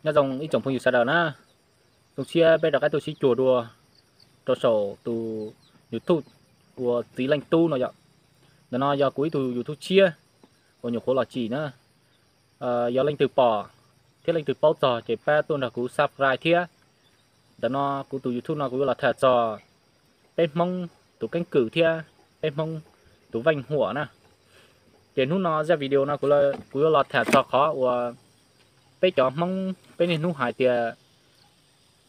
Nyob zoo ib tsoom phooj ywg sawv daws na, zoo siab peb rov qab tuaj sib cuag dua rau saum tus YouTube ua Txiv Leej Tub no yom. Ntawm no yog kuv ib tug YouTube tshiab uas nyuam qhuav los tsim na. Yog leej twg pom thiab leej twg paub txog ces pab tuaj nrog kuv subscribe thiab. Ntawm no kuv tus YouTube no kuv yuav los tham txog peb Hmoob tus keeb kwm thiab peb Hmoob tus veej huam na. Ces hnub no zaj video no kuv yuav los tham txog qhov uas peb cov Hmoob peb niaj hnub hais tias,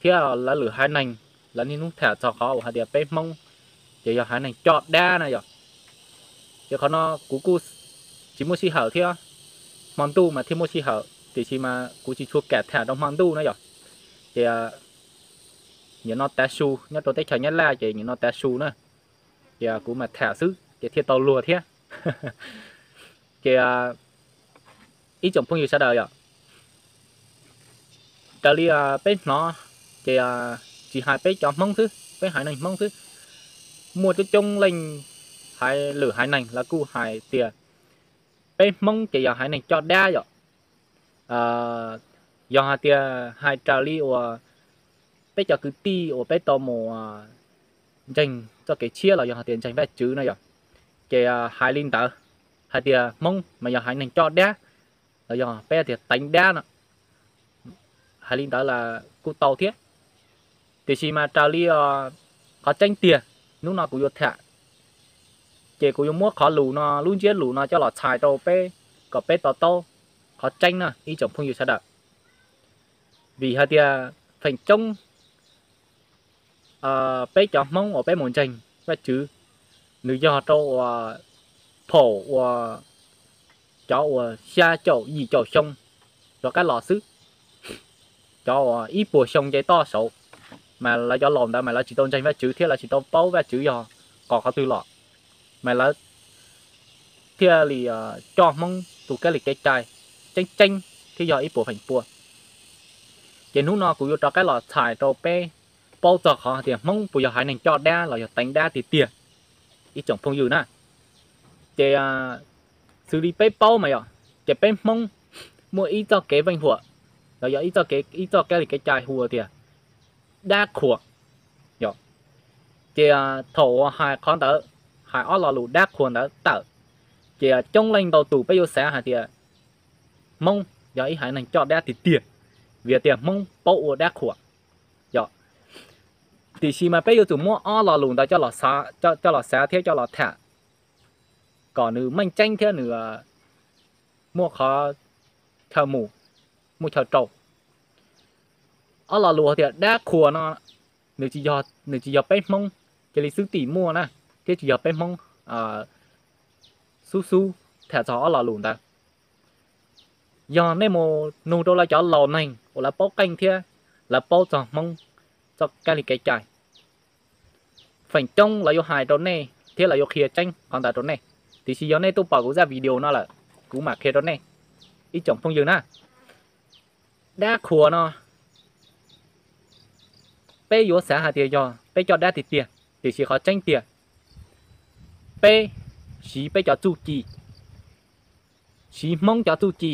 thiab lawv lwm haiv neeg lawv niaj hnub tham txog qhov uas hais tias peb Hmoob ces yog haiv neeg coj dab na yom. Ces qhov no kuv kuj tsis muaj sij hawm thiab, hmo ntuj mas thiaj muaj sij hawm tiam sis mas kuv tsis tshua kam tham rau hmo ntuj na yom. Ces nim no tav su nyob rau teb chaws Nyab Laj ces nim no tav su na, ces kuv mam tham xwb ces thiaj tau luag thiab. Ces ib tsoom phooj ywg sawv daws yom, raws li peb hnov ces tsis hais peb cov Hmoob xwb, peb haiv neeg Hmoob xwb, muaj coob coob leej haiv lwm haiv neeg lawv kuj hais tias peb Hmoob ces yog haiv neeg coj dab yom. Yog hais tias hais raws li uas peb cov kwv tij uas peb tau mus ntseeg txoj kev tshiab los yog hais tias ntseeg Vajtswv no yom, ces hais li ntawd hais tias Hmoob mas yog haiv neeg coj dab los yog peb tias teev dab no, hais li ntawd los kuj tau thiab. Tiam sis mas raws li qhov tseeb tiag hnub no kuv yuav tham, ces kuv yuav muab qhov lus no, lub ntsiab lus no coj los txhais rau peb kom peb to taub qhov tseeb na ib tsoom phooj ywg sawv daws. Vim hais tias feem coob peb cov Hmoob uas peb mus ntseeg Vajtswv, nws yog rau uas thaum uas cov uas xya caum yim caum xyoo rov qab los xwb, cov uas ib puas xyoo nce toj saud, mas lawv cov laus ntawd mas lawv tsis tau ntseeg Vajtswv thiab lawv tsis tau paub Vajtswv yog qos qhov twg los, mas lawv thiaj li coj Hmoob tus kab li kev cai tseeb tseeb thiab yog ib puas feem pua. Ces hnub no kuv yuav rov qab los txhais rau peb paub txog qhov hais tias Hmoob puas yog haiv neeg coj dab los yog teev dab tiag tiag ib tsoom phooj ywg na. Ces xws li peb paub mas yog, ces peb Hmoob muaj ib txoj kev veej huam los yog ib txoj kev, ib txoj kab li kev cai hu tias dab qhuas yom. Ces thaum uas hais qhov ntawd, hais ob lo lus dab qhuas ntawd tawm, ces coob leej ntau tus peb yuav xav hais tias Hmoob yog ib haiv neeg coj dab tiag tiag, vim tias Hmoob paub ua dab qhuas yom. Tiam sis mas peb yuav tsum muab ob lo lus ntawd coj los xav thiab coj los tham kom nws meej tseeb thiab nws muaj qhov chaw mus, muaj chaw rau. Ob lo lus tias dab qhuas no, nws tsis yog peb Hmoob cia li xwb tim muaj na, thiab tsis yog peb Hmoob xub xub tham txog ob lo lus ntawd. Yog nej mus nug rau lawv cov laus neeg uas lawv paub qeej thiab lawv paub txog Hmoob txoj kab li kev cai, feem coob lawv yuav hais rau nej thiab lawv yuav qhia tseeb qhov ntawd rau nej. Tiam sis yog nej tuaj pom kuv zaj video no lawm, kuv mam qhia rau nej ib tsoom phooj ywg na. Dab qhuas no peb yuav xav hais tias yog peb coj dab tiag tiag, tiam sis qhov tseeb tiag peb siv peb cov txuj ci, siv Hmoob cov txuj ci.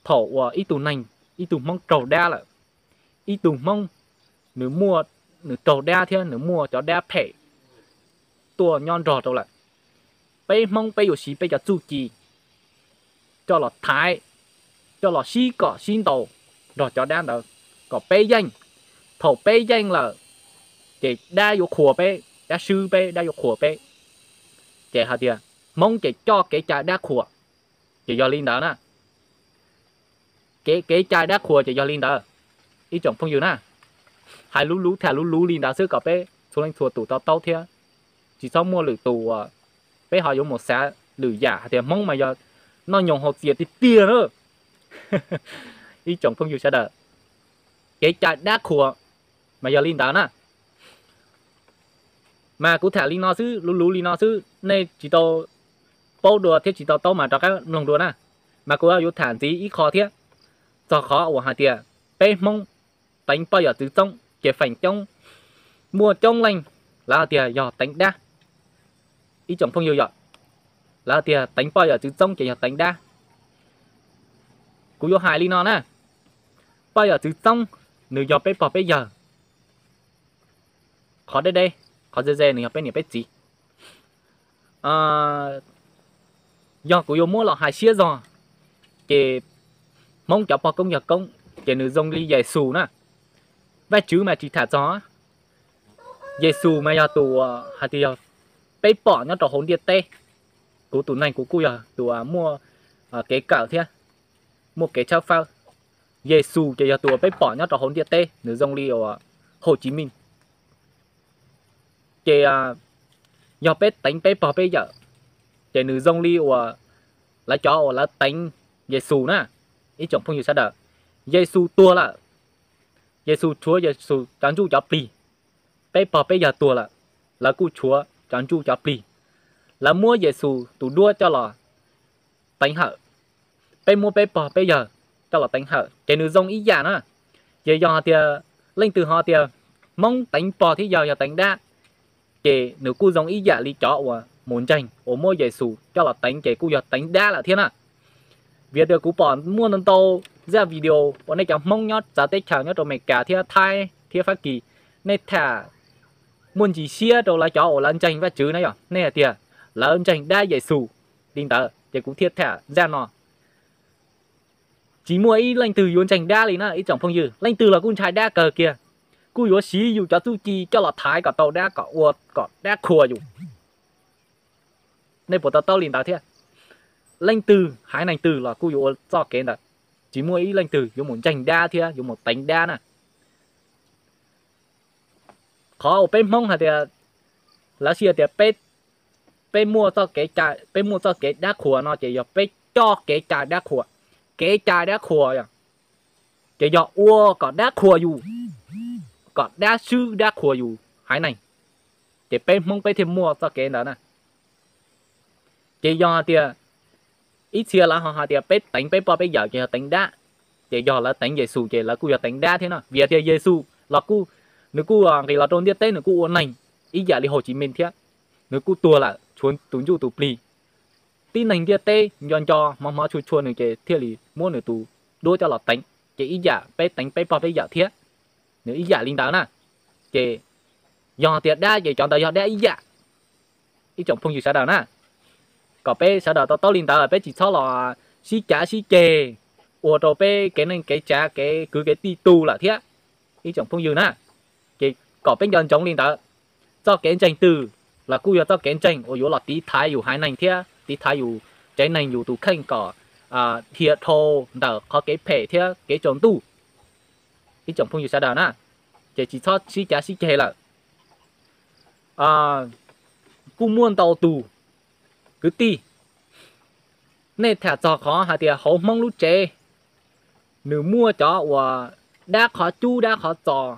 Thaum uas ib tug neeg, ib tug Hmoob raug dab lawm, ib tug Hmoob nws muaj, nws raug dab thiab nws muaj cov dab phem tuaj nyob nrog rau lawm, peb Hmoob peb yuav siv peb cov txuj ci coj los thaiv, coj los sib kom sib ntaus nrog cov dab ntawd kom peb yeej. Thaum peb yeej lawm ces dab yuav qhuas peb, dab swb peb, dab yuav qhuas peb. Ces hais tias Hmoob ces coj kev cai dab qhuas, ces yog li ntawd na. Kev, kev cai dab qhuas ces yog li ntawd ib tsoom phooj ywg na. Hais luv luv tham luv luv li ntawd xwb kom peb txhua leej txhua tus to taub thiab tsis txhob muaj lwm tus uas peb ho yuav mus xav lwm yam hais tias Hmoob mas yog noj nyoos haus txias tiag tiag na ib tsoom phooj ywg sawv daws. Kev cai dab qhuas mas yog li ntawd na. Mas kuv tham li no xwb, luv luv li no xwb, nej tsis tau paub dua thiab tsis tau taub mas rov qab mloog dua na. Mas kuv yuav tham ntxiv ib qho thiab txog qhov uas hais tias peb Hmoob teev poj yawm txwv txoob ces feem coob muaj coob leej lawv hais tias yog teev dab. Ib tsoom phooj ywg yom, lawv hais tias teev poj yawm txwv txoob ces yog teev dab. Kuv yuav hais li no na, poj yawm txwv txoob, nws yog peb pog peb yawg. Qhov deb deb, qhov ze ze nws yog peb niam peb txiv. Yog kuv yuav muab los hais siab zog, ces Hmoob cov pog koob yawg koob ces nws zoo li Yexus na. Vajtswv mas tsis tham txog. Yexus mas yog tus uas hais tias yog peb pom nyob rau hauv ntiaj teb. Kuv tus neeg kuv kuj yog tus muaj kev kawm thiab muaj kev tshawb fawb. Yexus ces yog tus uas peb pom nyob rau hauv ntiaj teb, nws zoo li uas Hauv Tsiv Mej. Ces yog peb teev peb pog peb yawm, ces nws zoo li uas lawv cov uas lawv teev Yexus na. Ib tsoom phooj ywg sawv daws, Yexus tuag lawm, Yexus tshuav Yexus cov ntsuj cov plig. Peb pog peb yawg tuag lawm, lawv kuj tshuav cov ntsuj cov plig. Lawv muab Yexus tus duab coj los teev hawm, peb muab peb pog peb yawg coj los teev hawm, ces nws zoo ib yam na. Ces yog hais tias leej twg ho tias Hmoob teev pog thiab yawg yog teev dab, ces nws kuj zoo ib yam li cov uas mus ntseeg uas muab Yexus coj los teev ces kuj yog teev dab lawm thiab na. Vim tias kuv pom muaj ntau ntau zaj video uas nej cov Hmoob nyob txawv teb chaws nyob rau Amelikas thiab Thaib thiab Fab Kis, nej tham muaj ntsis siab rau lawv cov uas lawv ntseeg Vajtswv na yom, nej hais tias lawv ntseeg dab Yexus li ntawd ces kuv thiaj tham zaj no. Tsis muaj ib leej twg yuav ntseeg dab li na ib tsoom phooj ywg, leej twg los kuj ntshai dab kawg kiag, kuj yuav siv yus cov txuj ci coj los thaiv kom tau dab kom ua kom dab qhuas yus. Nej puas to taub li ntawd thiab? Leej twg haiv neeg twg los kuj yuav ua txoj kev ntawd, tsis muaj ib leej twg yuav mus ntseeg dab thiab yuav mus teev dab na. Qhov uas peb Hmoob hais tias, lawv sib hais tias peb muaj txoj kev cai, peb muaj txoj kev dab qhuas no ces yog peb coj kev cai dab qhuas. Kev cai dab qhuas ces yog ua kom dab qhuas yus, kom dab swb dab qhuas yus haiv neeg, ces peb Hmoob peb thiaj muaj txoj kev ntawd na. Ces yog hais tias ib txhia lawv ho hais tias peb teev peb poj peb yawm ces yog teev dab, ces yog lawv teev Yexus ces lawv kuj yog teev dab thiab no. Vim tias Yexus los kuj, nws kuj nqis los rau ntiaj teb nws kuj ua neeg ib yam li Hauv Tsiv Mej thiab, nws kuj tuag lawm tshuav tus ntsuj tus plig. Tib neeg ntiaj teb nco nco hmov hmov tshua tshua nws ces thiaj li muab nws tus duab coj los teev, ces ib yam peb teev peb pog peb yawm thiab, nws ib yam li ntawd na. Ces yog tias dab ces cov ntawd yog dab ib yam. Ib tsoom phooj ywg sawv daws na, kom peb sawv daws to taub li ntawd, peb tsis txhob los sib cav sib ceg ua rau peb kev neej kev tsav kev kwv kev tij tu lawm thiab. Ib tsoom phooj ywg na, ces kom peb nco ntsoov li ntawd. Txoj kev ntseeg twg los kuj yog txoj kev ntseeg uas yuav los tiv thaiv yus haiv neeg thiab tiv thaiv yus tsev neeg yus tus kheej kom dhia dhau ntawm qhov kev phem thiab kev tsaus ntuj. Ib tsoom phooj ywg sawv daws na, ces tsis txhob sib cav sib ceg lawm. Kuj muaj ntau tus kwv tij, nej tham txog qhov hais tias hauv Hmoob lub tsev nws muaj cov uas dab qhov cub dab qhov txos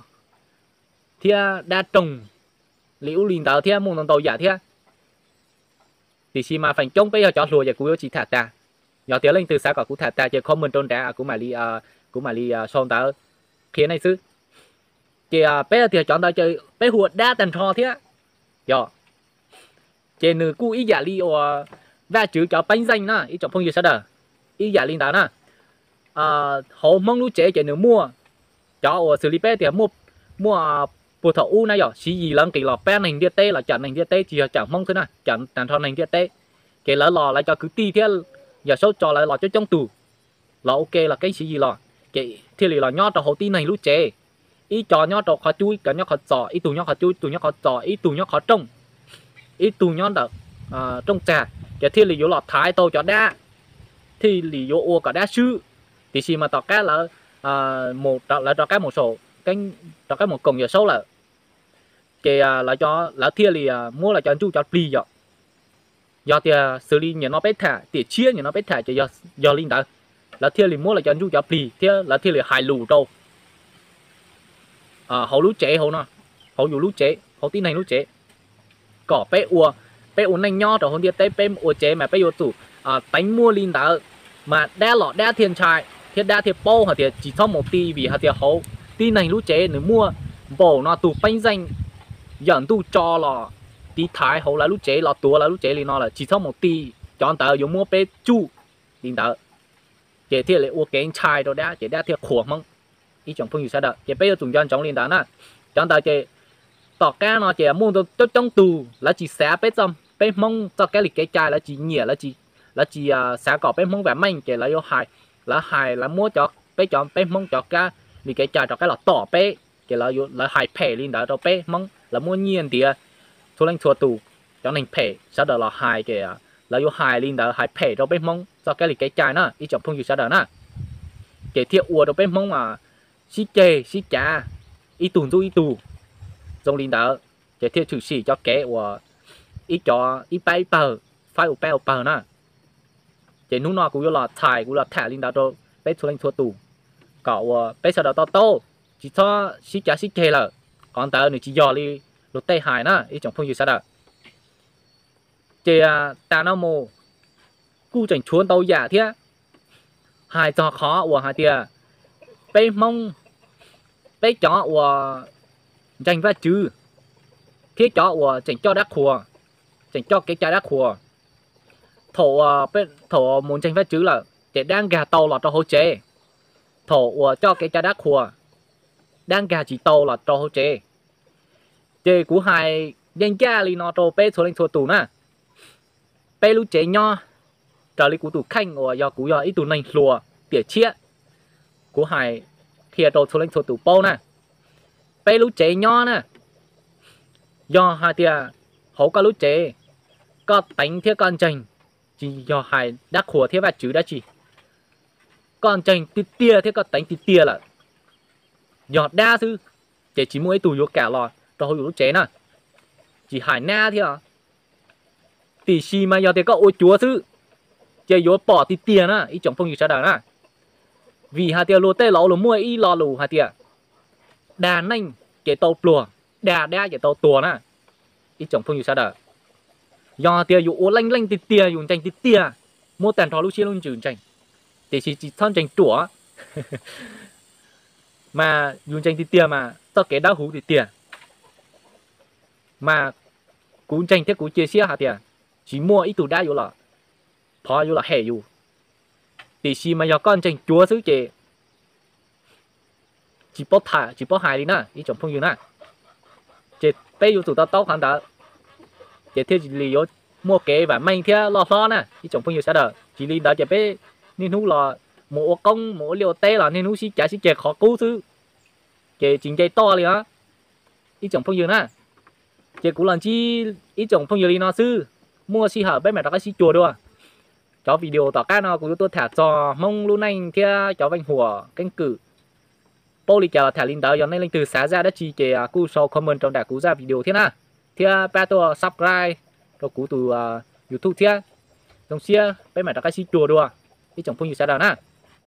thiab dab roog li ub li ntawd thiab muaj ntau ntau yam thiab. Tiam sis mas feem coob peb yog cov hluas ces kuv yuav tsis tham tas. Yog tias leej twg xav kom kuv tham tas ces comment rau nrad, kuv mam li, kuv mam li sau ntawv qhia nej xwb. Ces peb tias cov ntawd ces peb hu ua dab tag nrho thiab. Yog, ces nws kuj ib yam li uas Vajtswv cov peeb zeej na ib tsoom phooj ywg sawv daws, ib yam li ntawd na. Hauv Hmoob lub tsev ces nws muaj cov uas xws li peb tias muaj puag thaum ub na yog Siv Yis lawv nqis los pab neeg ntiaj teb los cawm neeg ntiaj teb, tsis yog cawm Hmoob xwb na, cawm tag nrho neeg ntiaj teb. Ces lawv los lawv cov kwv tij thiab Yawm Saub tso lawv los coob coob tus los ua ke los keeb Siv Yis los, ces thiaj li los nyob rau hauv tib neeg lub tsev. Ib co nyob rau qhov cub, ib co nyob qhov txos, ib tug nyob qhov cub, ib tug nyob qhov txos, ib tug nyob qhov rooj, ib tug nyob ntawm rooj txag, ces thiaj li yuav los thaiv tau cov dab, thiaj li yuav ua kom dab swb. Tiam sis mas tom qab lawv, lawv rov qab mus saum, rov qab mus koom Yawm Saub lawm, ces lawv thiaj li muab lawv cov ntsuj cov plig yom. Yog tias xws li nim no peb tham tiam tshiab, nim no peb tham ces yog li ntawd, lawv thiaj li muab lawv cov ntsuj cov plig thiab lawv thiaj li hais lus rau hauv lub tsev hauv no, hauv yus lub tsev, hauv tib neeg lub tsev, kom peb ua, peb ua neej nyob rau hauv ntiaj teb, peb ua tsev mas peb yuav tsum teev muaj li ntawd, mas dab los dab thiaj ntshai thiab dab thiaj paub hais tias tsis txhob mus ti, vim hais tias hauv tib neeg lub tsev nws muaj npaum no tus peeb zeej yawm ntuj tso los tiv thaiv hauv lawv lub tsev, los tuav lawv lub tsev li no lawm, tsis txhob mus ti. Cov ntawd yuav muab peb tsuj li ntawd, ces thiaj li ua kev ntshai rau dab, ces dab thiaj qhuas Hmoob. Ib tsoom phooj ywg sawv daws, ces peb yuav tsum nco ntsoov li ntawd na. Cov ntawd ces tom qab no ces muaj coob coob tus lawv tsis xav peb, peb Hmoob txoj kab li kev cai, lawv tsis nyiam, lawv tsis xav kom peb Hmoob vam meej ces lawv yuav hais, lawv hais lawv muab cov, peb cov, peb Hmoob cov kab li kev cai rov qab los tom peb, ces lawv hais phem li ntawd rau peb Hmoob, lawv muab nyiaj ntiav txhua leej txhua tus, cov neeg phem sawv daws los hais ces lawv yuav hais li ntawd, hais phem rau peb Hmoob txoj kab li kev cai na ib tsoom phooj ywg sawv daws na. Ces thiaj ua rau peb Hmoob sib ceg sib cav, ib tug ntxub ib tug. Zoo li ntawd ces thiaj tshwm sim cov kev uas ib cov ib pab ib pawg, faib ua pab ua pawg na. Ces hnub no kuv yuav los txhais, kuv los tham li ntawd rau peb txhua leej txhua tus, kom uas peb sawv daws to taub, tsis txhob sib cav sib ceg lawm. Qhov ntawd nws tsis yog li luag tej hais na ib tsoom phooj ywg sawv daws. Ces tas no mus kuj tseem tshuav ntau yam thiab. Hais txog qhov uas hais tias peb Hmoob, peb cov uas ntseeg Vajtswv thiab cov uas tseem coj dab qhuas, tseem coj kev cai dab qhuas, thaum, thaum mus ntseeg Vajtswv lawm ces dab nkag tau los rau hauv tsev. Thaum uas coj kev cai dab qhuas, dab nkag tsis tau los rau hauv tsev. Ces kuv hais ncaj ncaj li no rau peb txhua leej txhua tus na. Peb lub tsev nyob, raws li kuv tus kheej uas yog kuv yog ib tug neeg hluas tiam tshiab, kuv hais qhia rau txhua leej txhua tus paub na. Peb lub tsev nyob na, yog hais tias hauv koj lub tsev, koj teev thiab koj ntseeg, tsis yog hais dab qhuas thiab Vajtswv dab tsi, koj ntseeg tiag tiag thiab koj teev tiag tiag lawm, yog dab xwb, ces tsis muaj ib tug yuav kam los rau hauv yus lub tsev na, tsis hais nab thiab. Tiam sis mas yog tias koj ua cuav xwb, ces yuav pom tiag tiag na ib tsoom phooj ywg sawv daws na. Vim hais tias luag tej laus luag muaj ib lo lus hais tias, dag neeg ces tau pluag, dag dab ces tau tuag na ib tsoom phooj ywg sawv daws. Yog hais tias yus ua leej leej tiag tiag, yus ntseeg tiag tiag, muab tag nrho lub siab lub ntsws ntseeg, tiam sis tsis txhob ntseeg ruam, mas yus ntseeg tiag tiag mas txoj kev dawb huv tiag tiag, mas kuv ntseeg thiab kuv cia siab hais tias tsis muaj ib tug dab yuav los, qhov yuav los hem yus. Tiam sis mas yog koj ntseeg cuav xwb ces tsis paub tham tsis paub hais li na ib tsoom phooj ywg na. Ces peb yuav tsum to taub qhov ntawd, ces thiaj li yuav muaj kev vam meej thiab loj hlob na ib tsoom phooj ywg sawv daws. Tsis li ntawd ces peb niaj hnub los mus ua qoob mus ua liaj ua teb los niaj hnub sib cav sib ceg qhov qub xwb, ces tsis nce toj li os ib tsoom phooj ywg na. Ces kuv los ntsib ib tsoom phooj ywg li no xwb, muaj sij hawm peb mam rov qab sib cuag dua. Cov video tom qab no kuv yuav tuaj tham txog Hmoob lub neej thiab cov veej huam keeb kwm. Paub li cas los tham li ntawd, yog nej leej twg xav zaj dab tsi ces kuj sau comment rau nram kuv zaj video thiab na, thiab pab tuaj subscribe rau kuv tus YouTube thiab. Zoo siab peb mam rov qab sib cuag dua ib tsoom phooj ywg sawv daws na.